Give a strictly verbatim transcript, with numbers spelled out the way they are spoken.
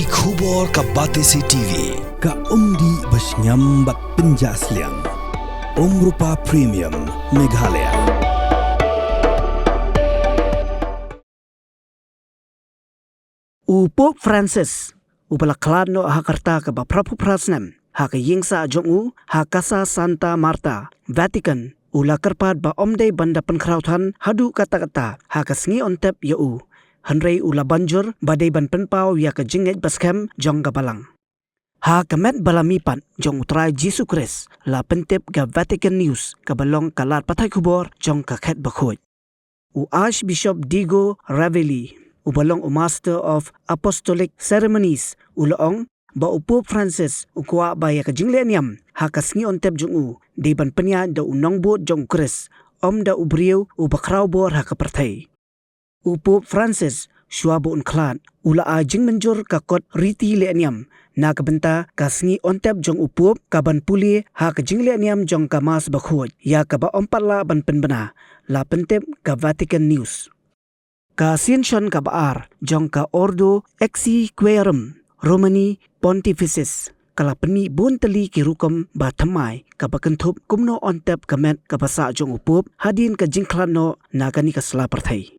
Ki khubor ka Batesi T V, ka umdih ba shngiam bad pynjah sliang. Umrupa Premium, Meghalaya. U Pope Francis, uba la khlad noh ha ka rta kaba phra phew phra snem, ha ka ïing sah jong u, ha Casa Santa Marta, Vatican, u la kyrpad ba ym dei ban da pynkhraw than haduh katta katta ha ka sngi on tep ïa u. Hynrei u la ban jur ba dei ban pynpaw ïa ka jingngeit ba skhem jong ka balang. Ha ka met ba la mihpat jong U Trai Jisu Khrist, la pyntip ka Vatican News, kaba long ka lad pathai khubor jong ka Khet Bakhuid. U Archbishop Diego Ravelli, uba long u Master of Apostolic Ceremonies, u la ong ba u Pope Francis u kwah ba ïa ka jingleh niam ha ka sngi on tep jong u, dei ban pynïaid da u nongbud jong u Khrist, ym da u briew uba khraw bor ha ka pyrthei. U Pope Francis, shuwa ba un khlad, u la ai jingmynjur ka kot riti leh niam na ka bynta ka sngi on tep jong u Pope, kaban pule ha ka jingleh niam jong ka Mass Bakhuid, ïa kaba ym pat lah ban pynbna, la pyntip ka Vatican News. Ka sien shon kaba ar jong ka Ordo Exequiarum Romani Pontificis, ka la pynmih bun tylli ki rukom ba thymmai, kaba kynthup kumno on tep ka met kaba sah jong u Pope hadien ka jingkhlad noh na kane ka sla pyrthei.